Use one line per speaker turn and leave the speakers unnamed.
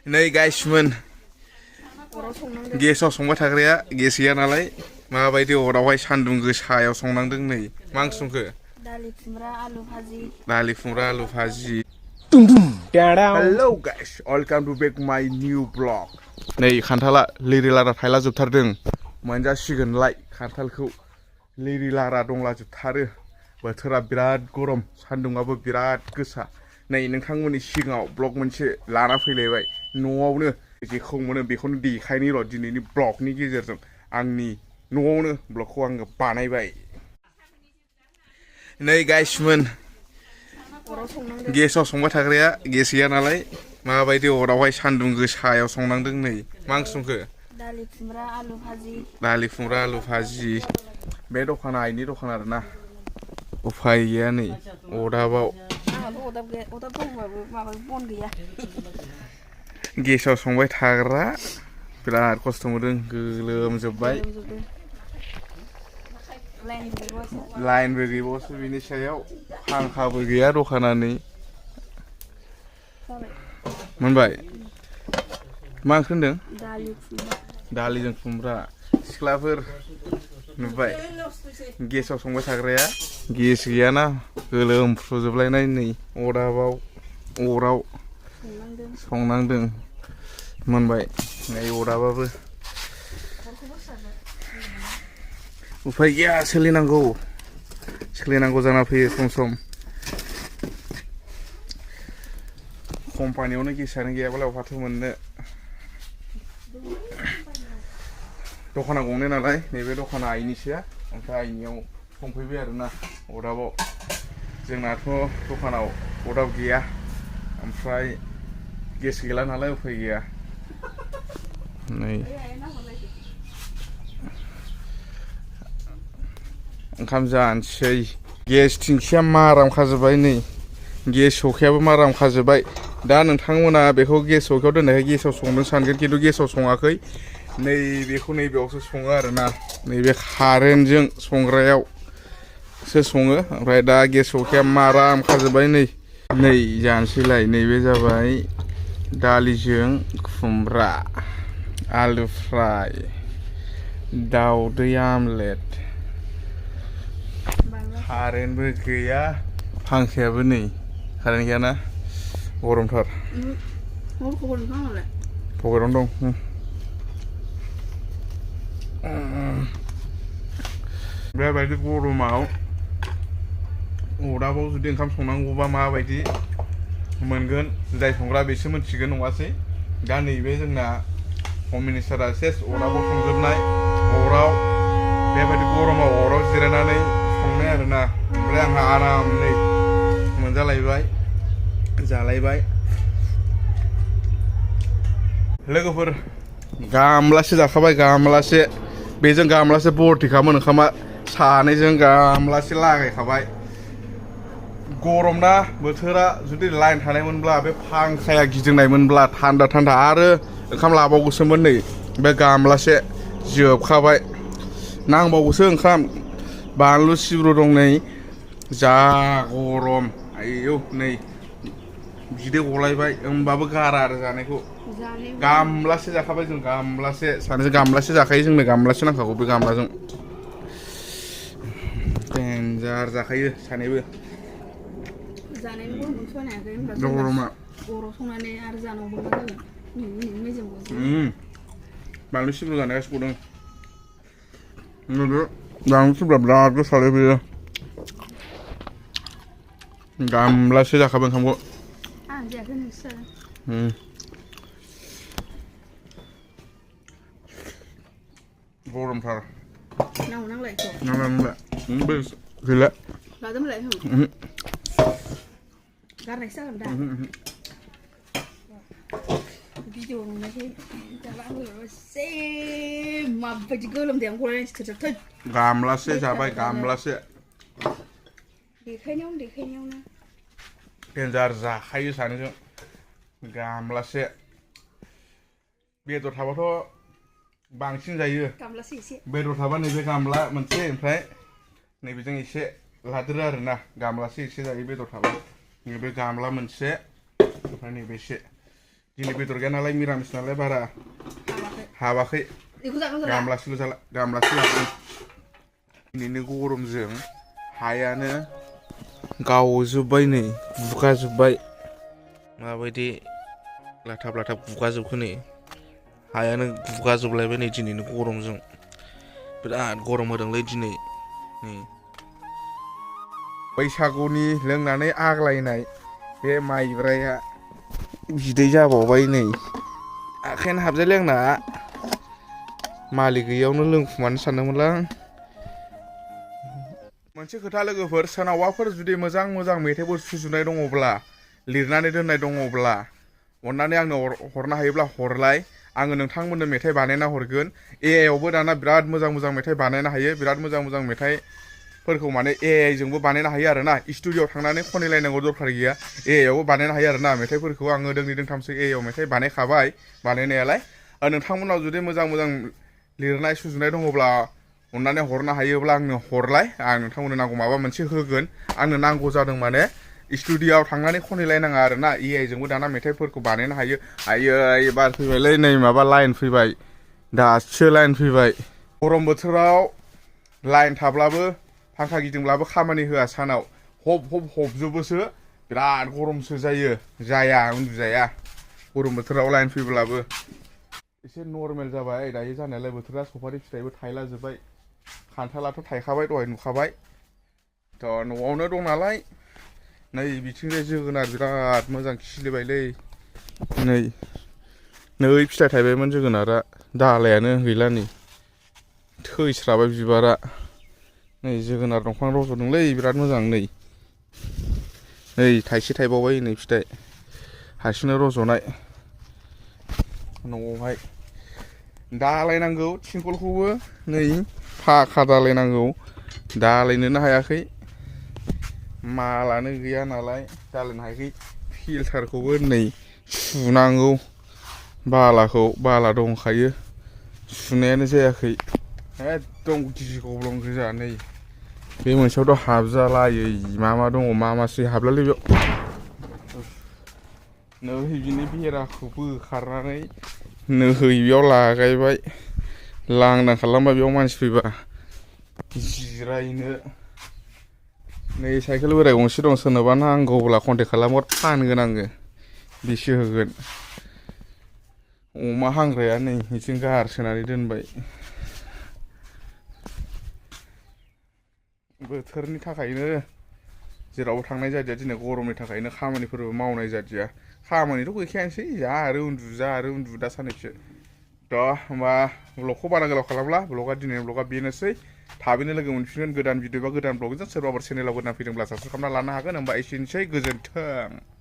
नै गाइसमोन गेसाव संबाय थाग्राया गेस गैया नालाय माबायदि अरावहाय सान्दुं गोसायाव संनांदों नै मा ओंख्रि संखो
दालि खुमब्रा आलु भाजि
हेलौ गाइस वेलकाम टु बेक माय निउ ब्लग नै खान्थाला लिरि लारा थायला जोबथारदों मोनजासिगोनलाय खान्थालखौ लिरि लारा दंला जोबथारो बोथोरा बिराद गरम सान्दुंआबो बिराद गोसा नै नोंथांमोननि सिगाङाव ब्लग मोनसे लाना फैलायबाय न'आवनो जेखौ मोनो बेखौनो देखायनि र' दिनैनि ब्लगनि गेजेरजों आंनि न'आवनो ब्लगखौ आङो बानायबाय नै गाइसमोन गेसाव संबाय थाग्राया गेस गैया नालाय माबायदि अरावहाय सान्दुं गोसायाव संनांदों नै मा ओंख्रि संखो
दालि खुमब्रा आलु भाजि
बे दखाना आइनि दखान आरोना उफाय गैया नै अदाबाव
अदाब दंबाबो माबा बन गैया
गेसाव संबाय थाग्रा बिराद खस्थ' मोनदों गोलोमजोब्बाय लाइनबो गैबावसो बिनि सायाव फांखाबो गैया दखाना नै मोनबाय मा ओंख्रि होनदों दालिजों खुमब्रा सिख्लाफोर नुबाय गेसाव संबाय थाग्राया गेस गैयाना गोलोमफ्रुजोबलायनाय नै अदाबाव अराव संनांदों मोनबाय नै अदाबाबो उफाय गैया सोलिनांगौ जाना फैयो सम सम कम्पानियावनो गेसानो गैयाब्ला अहाथो मोननो दखाना गंनै नालाय नैबे दखाना आइनिसोया ओमफ्राय आइनियाव संफैबाय आरोना अदाबाव जोंनाथ' दखानाव अदाब गैया ओमफ्राय गेस गैला नालाय उफाय गैया नै ओंखाम जानोसै गेस थिंखिया माराम खाजोब्बाय नै गेस सौखायाबो माराम खाजोब्बाय दा नोंथांमोना बेखौ गेस सौखायाव दोननायखाय गेसाव संदों सानगोन खिन्थु गेसाव सङाखै नैबेखौ नैबेयावसो सङो आरोना नैबे कारेन्टजों संग्रायावसो सङो ओमफ्राय दा गेस सौखाया माराम खाजोब्बाय नै जानोसैलाय नैबे जाबाय दालिजों खुमब्रा आलु फ्राय दाउदै आमलेट कारेन्टबो गैया फांखायाबो नै कारेन्ट गैयाना गरमथार पकेटावनो दं बेबायदि गरमाव अदाबाव जुदि ओंखाम संनांगौबा माबायदि मोनगोन जाय संग्रा बेसो मिथिगोन नङासै दा नैबे जोंना हम मिनिस्टारा सेस अदाबाव संजोबनाय अराव बेबायदि गरमाव अराव जिरायनानै संनाय आरोना ओमफ्राय आंहा आरामै मोनजालायबाय जालायबाय लोगोफोर गामलासे जाखाबाय गामलासे बेजों गामलासे बरथिखामोन ओंखामा सानैजों गामलासे लागायखाबाय गरम ना बोथोरा जुदि लाइन थानायमोनब्ला बे फांखाया गिदिंनायमोनब्ला थान्दा आरो ओंखाम लाबावगौसोमोन नै बे गामलासे जोबखाबाय नांबावगौसो ओंखाम बानलु सिब्रु दं नै जा गरम आयौ नै बिदै गलायबाय होमबाबो गारा आरो जानायखौ गामलासे जाखाबाय जों गामलासे सानैजों गामलासे जाखायो जोंनो गामलासे नांखागौ बे गामलाजों देन्जार जाखायो सानैबो गरमा बानलु सिब्रु जानाया सौदों बानलु सिब्रुआ बिराद गोसालै बेयो गामलासे जाखाबाय ओंखामखौ गरमथार नांलाय गैला
गारनायसो जागोन दा भिडिअ नुनायखाय दाबा आंसे माबायदि गोलोमदैआनो गलायनायसो थोरजोबथै
गामलासे जाबाय गामलासे
देखायनायावनो
देन्जार जाखायो सानैजों गामलासे बेदर थाबाथ' बांसिन जायो बेदर थाबा नैबे गामला मोनसे ओमफ्राय नैबेजों एसे लादेरो आरोना गामलासे एसे जायो बेदर थाबा नैबे गामला मोनसे ओमफ्राय नैबे एसे दिनै बेदर गैया नालाय मिरामिस नालाय बारा हाबाखै
बेखौ जागोन जाला
गामलासेल' जाला गामलासे लादों दिनैनो गरमजों हायानो गावजोब्बाय नै बुगाजोब्बाय माबायदि लाथाब लाथाब गुगाजोबखो नै हायानो गुगाजोबलायबाय नै दिनैनो गरमजों बिराद गरम होदोंलै दिनै नै बैसागुनि लोंनानै आग्लायनाय बे माइब्राया बिदै जाबावबाय नै आखायानो हाबजायलाय आंना मालिक गैयियावनो लोंखुमानो सानदोंमोनलां मोनसे खोथा लोगोफोर सोरनावबाफोर जुदि मोजां मोजां मेथाइफोर सुजुनाय दङब्ला लिरनानै दोननाय दङब्ला अन्नानै आंनो हरनो हायोब्ला हरलाय आङो नोंथांमोननो मेथाइ बानायना हरगोन AI आवबो दाना बिराद मोजां मोजां मेथाइ बानायनो हायो बिराद मोजां मोजां मेथाइफोरखौ माने AI जोंबो बानायनो हायो आरोना स्टुडिअ'आव थांनानै खनलायनांगौ दरखार गैया AI आवबो बानायनो हायो आरोना मेथाइफोरखौ आङो दोंनै दोंथामसो AI आव मेथाइ बानायखाबाय बानायनायालाय नोंथांमोनाव जुदि मोजां मोजां लिरनाय सुजुनाय दङब्ला अन्नानै हरनो हायोब्ला आंनो हरलाय आं नोंथांमोननो नांगौ माबा मोनसे होगोन आंनो नांगौ जादों माने स्टुडिअ'आव थांनानै खनहैलायनाङा आरोना AI जोंबो दाना मेथाइफोरखौ बानायनो हायो आयै बार फैबायलै नै माबा लाइन फैबाय दासो लाइन फैबाय गरम बोथोराव लाइन थाब्लाबो फांखा गिदिंब्लाबो खामानि होआ सानाव हबजोबोसो बिराद गरमसो जाया उन्दुजाया गरम बोथोराव लाइन फैब्लाबो एसे नर्मेल जाबाय दायो जानायालाय बोथोरा सफारि फिथाइबो थायलाजोब्बाय खान्थालाथ' थायखाबाय दहाय नुखाबाय थ' न'आवनो दं नालाय नै बिथिंजाय जोगोनार बिराद मोजां खिलिबायलै नै फिथाइ थायबायमोन जोगोनारा दालायानो गैला नै थैस्राबाय बिबारा नै जोगोनार दंफां रज'दोंलै बिराद मोजां नै थाइसे थायबावबाय नै फिथाइ हारसिंनो रज'नाय न'आवहाय दालायनांगौ थिंखलखौबो नै फाखा दालायनांगौ दालायनोनो हायाखै मालानो गैया नालाय दालायनो हायाखै फिल्टारखौबो नै सुनांगौ बाला दंखायो सुनायानो जायाखै एकदम गिगब्लं गोजा नै बे मोनसेयावथ' हाबजालायै मा दङ मासो हाबलालै बेयाव नै बिनि बेराखौ बोखारनानै नै बेयाव लागायबाय लांदां खालामबाय बेयाव मानसि फैबा जिरायनो नै साइकेल बोराय गंसे दं सोरनोबा नांगौब्ला कन्टेक्ट खालामहर फानगोन आङो बेसे होगोन अमा हांग्राया नै बिथिं गारसोनानै दोनबाय बोथोरनि थाखायनो जेरावबो थांनाय जादिया दिनै गरमनि थाखायनो खामानिफोरबो मावनाय जादिया खामानिथ' गैखायानोसै जा आरो उन्दु दा साननैसो थ' होमबा ब्लगखौ बारा गोलाव खालामला दिनैनि ब्लगा बेनोसै थाबैनो लोगो मोनफिनगोन गोदान भिडिअ बा गोदान ब्लगजों सोरबाफोर चेनेलाव गोदान फैदोंब्ला साबसक्राइब खालामना लानो हागोन होमबा एसेनोसै गोजोन्थों।